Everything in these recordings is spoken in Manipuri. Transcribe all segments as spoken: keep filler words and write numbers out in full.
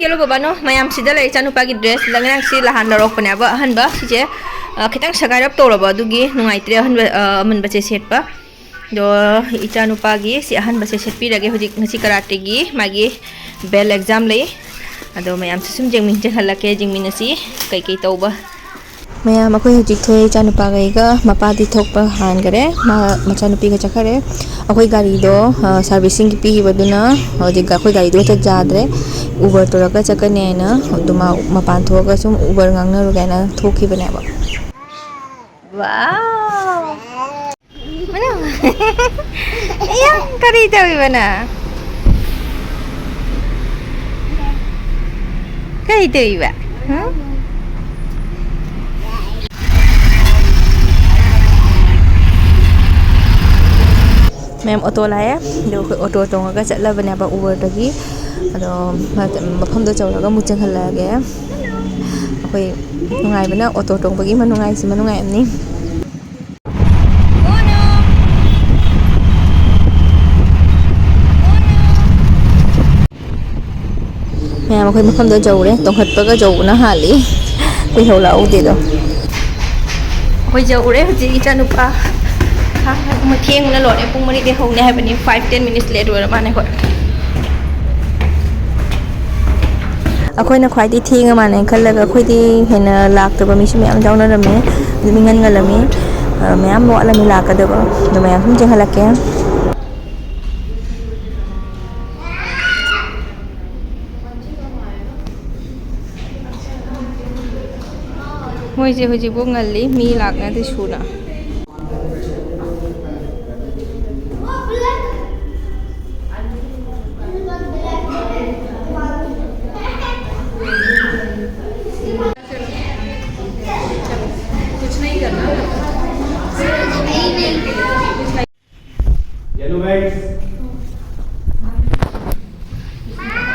ꯆꯦꯜꯂꯨ ꯕꯕꯥꯅꯣ, ꯃꯌꯥꯝ ꯁꯤꯗ ꯂꯩ꯫ ꯏꯆꯥꯅꯨꯄꯥꯒꯤ dress ꯉꯔꯥꯡ ꯁꯤ ꯅꯍꯥꯟ ꯂꯧꯔꯛꯄꯅꯦꯕ ꯑꯍꯟꯕ꯫ ꯁꯤꯁꯦ, ꯑ, ꯈꯤꯇꯪ ꯁꯒꯥꯏꯔꯞ ꯇꯧꯔꯕ, ꯑꯗꯨꯒꯤ ꯅꯨꯡꯉꯥꯏꯇ꯭ꯔꯦ ꯑꯍꯟꯕ, ꯑ, ꯑꯃꯟꯕꯁꯦ ꯁꯦꯠꯄ꯫ ꯑꯗꯣ ꯏꯆꯥꯅꯨꯄꯥꯒꯤ ꯁꯤ ꯑꯍꯟꯕꯁꯦ ꯁꯦꯠꯄꯤꯔꯒꯦ꯫ ꯍꯧꯖꯤꯛ ꯉꯁꯤ ꯀꯔꯥꯇꯦꯒꯤ ꯃꯥꯒꯤ bell exam ꯂꯩ꯫ ꯑꯗꯣ ꯃꯌꯥꯝꯁꯨ ꯁꯨꯝ ꯌꯦꯡꯃꯤꯟ-, ꯌꯦꯡꯍꯜꯂꯛꯀꯦ, ꯌꯦꯡꯃꯤꯟꯅꯁꯤ ꯀꯩꯀꯩ ꯇꯧꯕ꯫ ꯃꯌꯥꯝ, ꯑꯩꯈꯣꯏ ꯍꯧꯖꯤꯛꯁꯦ ꯏꯆꯥꯅꯨꯄꯥꯒ ꯑꯩꯒ ꯃꯄꯥꯗꯤ ꯊꯣꯛꯄ ꯍꯥꯟꯈꯔꯦ, ꯃꯥ ꯃꯆꯥꯅꯨꯄꯤꯒ ꯆꯠꯈꯔꯦ꯫ ꯑꯩꯈꯣꯏ ꯒꯥꯔꯤꯗꯣ, ꯑ, servicing ꯄꯤꯈꯤꯕꯗꯨꯅ ꯍꯧꯖꯤꯛ ꯑꯩꯈꯣꯏ ꯒꯥꯔꯤꯗꯣ ꯍꯦꯛꯇ ꯌꯥꯗ꯭ꯔꯦ꯫ Uber ꯇꯧꯔꯒ ꯆꯠꯀꯅꯤ ꯍꯥꯏꯅ ꯑꯗꯨ ꯃꯥ ꯃꯄꯥꯟ ꯊꯣꯛꯑꯒ ꯁꯨꯝ Uber ꯉꯥꯡꯅꯔꯨꯒꯦ ꯍꯥꯏꯅ ꯊꯣꯛꯈꯤꯕꯅꯦꯕ꯫ Wow! ꯃꯅꯨ! ꯑꯌꯥ, ꯀꯔꯤ ꯇꯧꯔꯤꯕ ꯅꯪ? ꯀꯔꯤ ꯇꯧꯔꯤꯕ? ꯍꯨꯝ? ꯃꯌꯥꯝ ꯑꯣꯇꯣ ꯂꯥꯛꯑꯦ꯫ ꯑꯗꯣ ꯑꯩꯈꯣꯏ ꯑꯣꯇꯣ ꯇꯣꯡꯉꯒ ꯆꯠꯂꯕꯅꯦꯕ Uberꯗꯒꯤ꯫ ꯑꯗꯣ ꯃꯐꯝꯗꯣ ꯌꯧꯔꯒ ꯑꯃꯨꯛ ꯆꯪꯍꯜꯂꯛꯑꯒꯦ꯫ ꯑꯩꯈꯣꯏ ꯅꯨꯡꯉꯥꯏꯕꯅ ꯑꯣꯇꯣ ꯇꯣꯡꯕꯒꯤ ꯃꯅꯨꯡꯉꯥꯏꯁꯤꯃ ꯅꯨꯡꯉꯥꯏꯕꯅꯤ꯫ ꯃꯌꯥꯝ, ꯑꯩꯈꯣꯏ ꯃꯐꯝꯗꯣ ꯌꯧꯔꯦ꯫ ꯇꯣꯡꯈꯠꯄꯒ ꯌꯧꯕꯅ ꯍꯥꯜꯂꯤ꯫ ꯀꯨꯏꯍꯧ ꯂꯥꯛꯍꯧꯗꯦꯗꯣ꯫ ꯑꯩꯈꯣꯏ ꯌꯧꯔꯦ ꯍꯧꯖꯤꯛ ꯏꯆꯥꯅꯨꯄꯥ꯫ ꯊꯦꯡꯕꯅ ꯂꯣꯏꯔꯦ꯫ ꯄꯨꯡ ꯃꯔꯤꯗꯩ ꯍꯧꯅꯤ ꯍꯥꯏꯕꯅꯤ꯫ Five ten minutes late ꯑꯣꯏꯔ ꯃꯥꯜꯂꯦ ꯑꯩꯈꯣꯏ꯫ ꯑꯩꯈꯣꯏꯅ ꯈ꯭ꯋꯥꯏꯗꯒꯤ ꯊꯦꯡꯉ ꯃꯥꯜꯂꯦ ꯈꯜꯂꯒ ꯑꯩꯈꯣꯏꯗꯤ ꯍꯦꯟꯅ ꯂꯥꯛꯇꯕ ꯃꯤꯁꯨ ꯃꯌꯥꯝ ꯌꯥꯎꯅꯔꯝꯃꯤ꯫ ꯑꯗꯨꯝ ꯏꯉꯟ ꯉꯜꯂꯝꯃꯤ꯫ ꯑ, ꯃꯌꯥꯝ ꯋꯥꯠꯂꯝꯃꯤ ꯂꯥꯛꯀꯗꯕ꯫ ꯑꯗꯣ ꯃꯌꯥꯝ ꯁꯨꯝ ꯆꯦꯟꯈꯠꯂꯛꯀꯦ꯫ ꯃꯣꯏꯁꯦ ꯍꯧꯖꯤꯛꯐꯥꯎ ꯉꯜꯂꯤ, ꯃꯤ ꯂꯥꯛꯅꯗꯦ ꯁꯨꯅ꯫ Hello guys.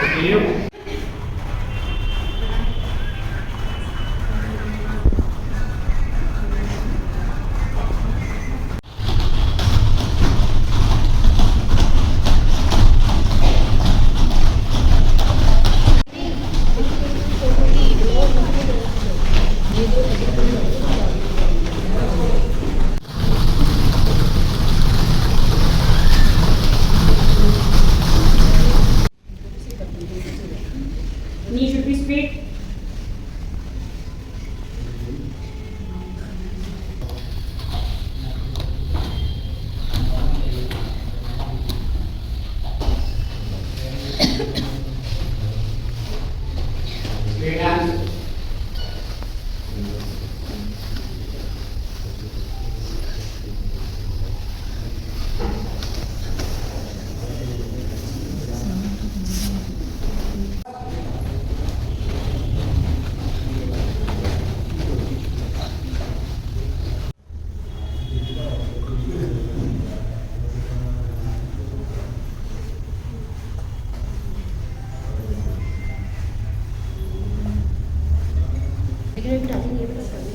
Okay, you? Knee should be straight. Straight hands.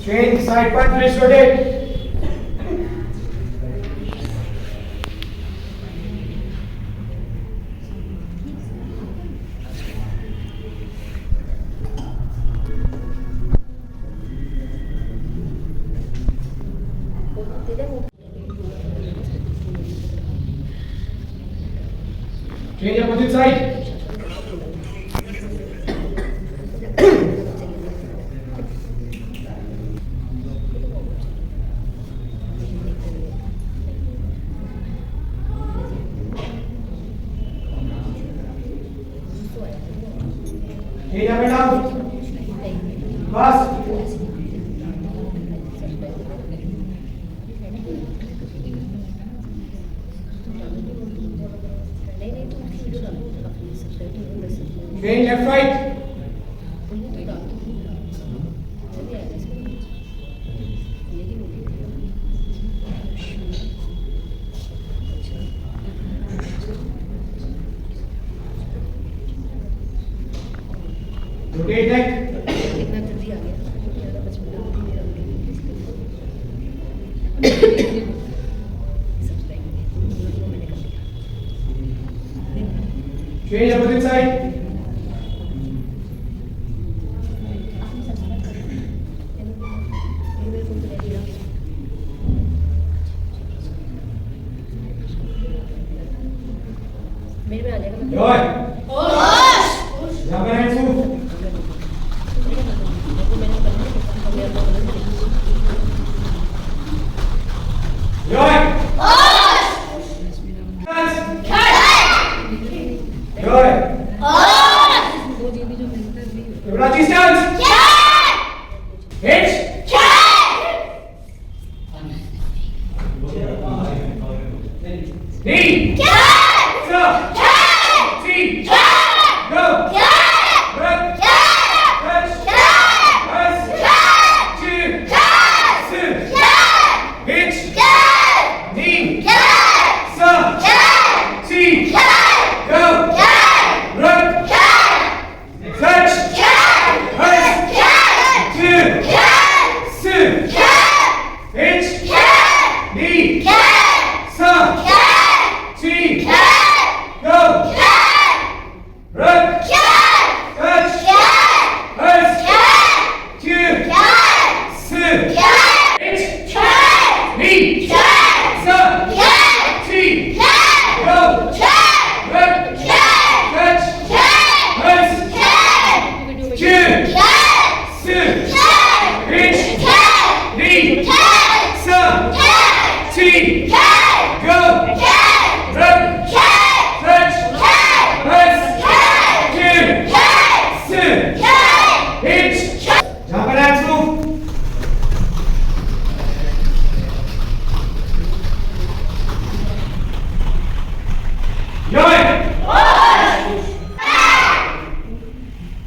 Change side पर, please rotate. Change opposite side. Change up and down. Pass. Change left, right. Rotate neck. Change opposite side. Joy. Jump and hands move. Distance. Inch. Knee. Sa. Ti. Go. Rep. Touch. Press. Two. Sit. Inch. Knee. Sa. Ti. Go. Rep. Touch. Press. Two. Sit. Inch. Knee. Sa. Ti. Go. Rep. Touch. Press. Two. Sit. Inch. Knee. Sa. Ti. Go. Rep. Touch. Press. Two. Sit. Inch. Knee. Sa. Ti. Go. Rep. Touch. Press. Two. Sit. Inch. Jump and dance move. Yoy.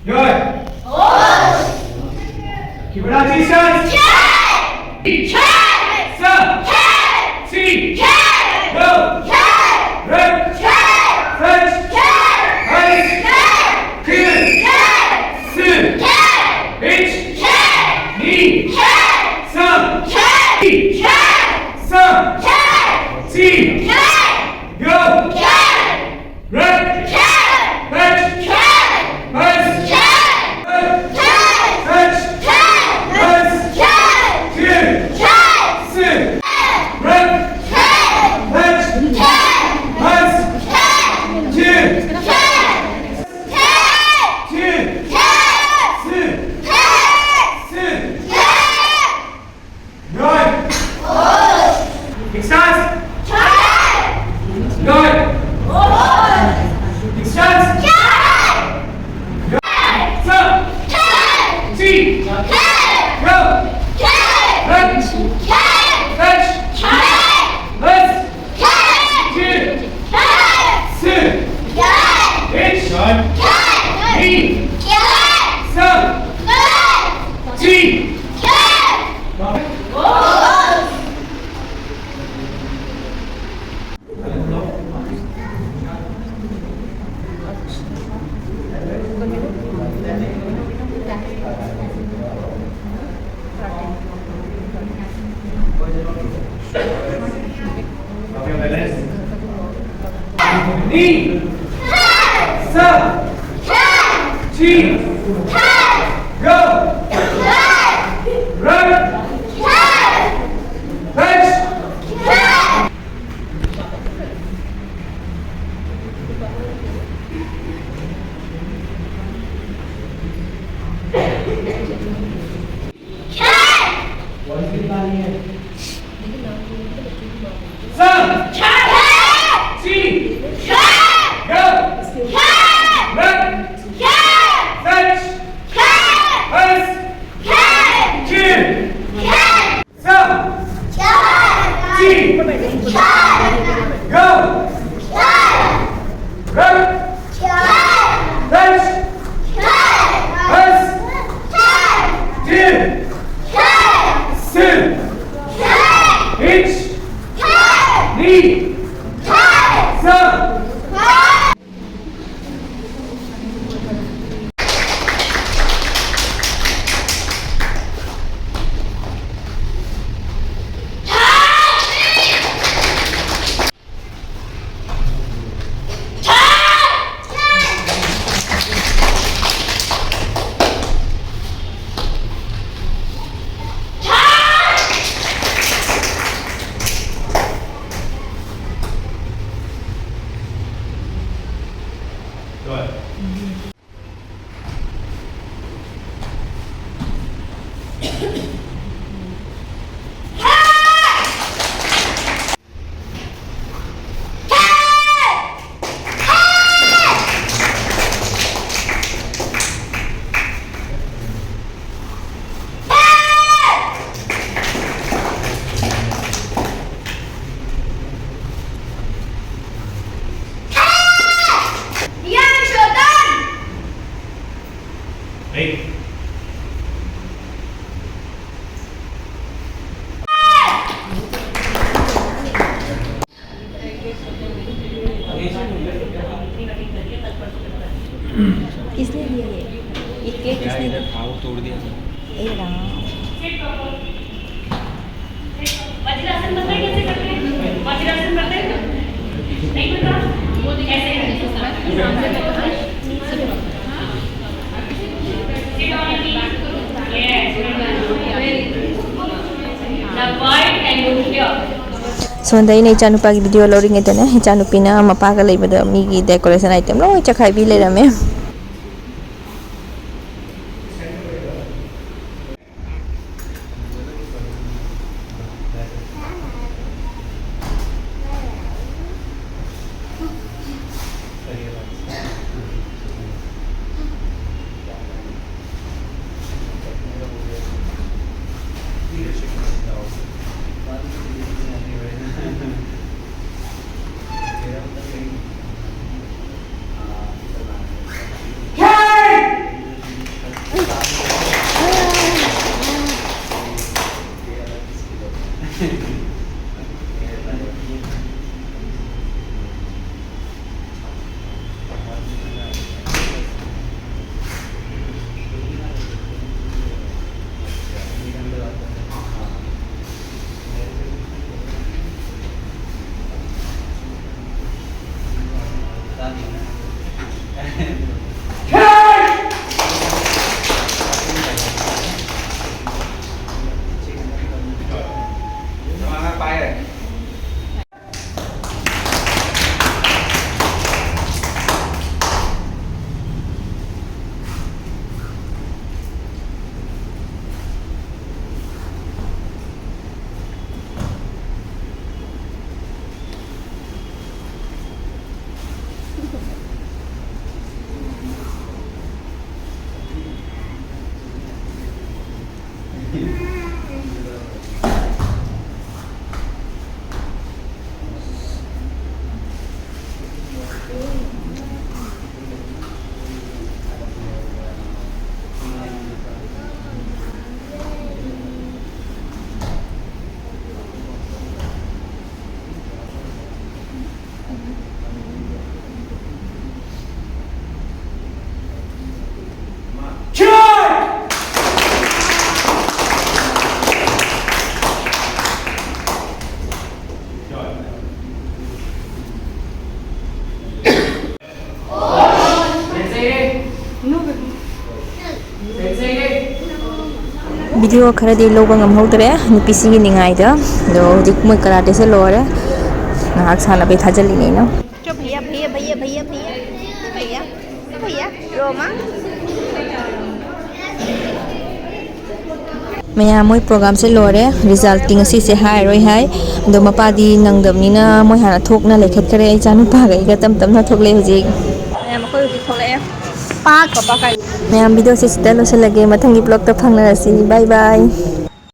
Yoy. Keep it on, T-shirts. Sa. Ti. Go. Rep. French. Ice. Good. Sit. Inch. Knee. Sa. Ti. Sa. Ti. Go. Rep. Touch. Press. Touch. Press. Two. Sit. Rep. Go! Run! Fetch! Sun! Chi! Go! Run! Fetch! Fast! Kill! Sun! Chi! Go! Run! Fetch! Fast! Kill! Sin! Hit! Knee! Sun! Good. Hey. किसने दिया ये? ये केक किसने दिया? था, वो तोड़ दिया। ए राम। वज्रासन पता है कैसे करते हैं? वज्रासन पता है? नहीं पता? वो कैसे करते हैं? ꯁꯣꯝꯗ ꯑꯩꯅ ꯏꯆꯥꯅꯨꯄꯥꯒꯤ ꯚꯤꯗꯤꯑꯣ ꯂꯧꯔꯤꯉꯩꯗꯅꯦ, ꯏꯆꯥꯅꯨꯄꯤꯅ ꯃꯄꯥꯒ ꯂꯩꯕꯗ ꯃꯤꯒꯤ ꯗꯦꯀꯣꯔꯦꯁꯟ ꯑꯥꯏꯇꯦꯝ ꯂꯣꯏ ꯆꯈꯥꯏꯕꯤ ꯂꯩꯔꯝꯃꯦ꯫ ꯚꯤꯗꯤꯑꯣ ꯈꯔꯗꯤ ꯂꯧꯕ ꯉꯝꯍꯧꯗ꯭ꯔꯦ ꯅꯨꯄꯤꯁꯤꯒꯤ ꯅꯤꯡꯉꯥꯏꯗ꯫ ꯑꯗꯣ ꯍꯧꯖꯤꯛ ꯃꯣꯏ ꯀꯔꯥꯇꯦꯁꯦ ꯂꯣꯏꯔꯦ꯫ ꯉꯥꯏꯍꯥꯛ ꯁꯥꯟꯅꯕꯩ ꯊꯥꯖꯤꯜꯂꯤꯅꯦ ꯑꯩꯅ꯫ ꯆꯣ ꯚꯩꯌꯥ, ꯚꯩꯌꯥ, ꯚꯩꯌꯥ, ꯚꯩꯌꯥ, ꯚꯩꯌꯥ, ꯚꯩꯌꯥ, ꯚꯩꯌꯥ, ꯔꯣꯃꯥ꯫ ꯃꯌꯥꯝ ꯃꯣꯏ ꯄ꯭ꯔꯣꯒꯥꯝꯁꯦ ꯂꯣꯏꯔꯦ꯫ ꯔꯤꯖꯜꯇꯤ ꯉꯁꯤꯁꯦ ꯍꯥꯏꯔꯣꯏ ꯍꯥꯏ꯫ ꯑꯗꯣ ꯃꯄꯥꯗꯤ ꯅꯪꯗꯕꯅꯤꯅ ꯃꯣꯏ ꯍꯥꯟꯅ ꯊꯣꯛꯅ ꯂꯩꯈꯠꯈ꯭ꯔꯦ꯫ ꯏꯆꯥ ꯅꯨꯄꯥꯒ ꯑꯩꯒ ꯇꯞ ꯇꯞꯅ ꯊꯣꯛꯂꯛꯑꯦ ꯍꯧꯖꯤꯛ꯫ ꯃꯌꯥꯝ ꯑꯩꯈꯣꯏ ꯍꯧꯖꯤꯛ ꯊꯣꯛꯂꯛꯑꯦ꯫ ꯄꯥꯛ ꯄꯥꯄꯥ ꯀꯥꯏ꯫ ꯃꯌꯥꯝ ꯚꯤꯗꯤꯑꯣꯁꯦ ꯁꯤꯗ ꯂꯣꯏꯁꯤꯜꯂꯒꯦ꯫ ꯃꯊꯪꯒꯤ ꯕ꯭ꯂꯣꯛꯇ ꯐꯪꯅꯔꯁꯤ꯫ ꯕꯥꯏ ꯕꯥꯏ꯫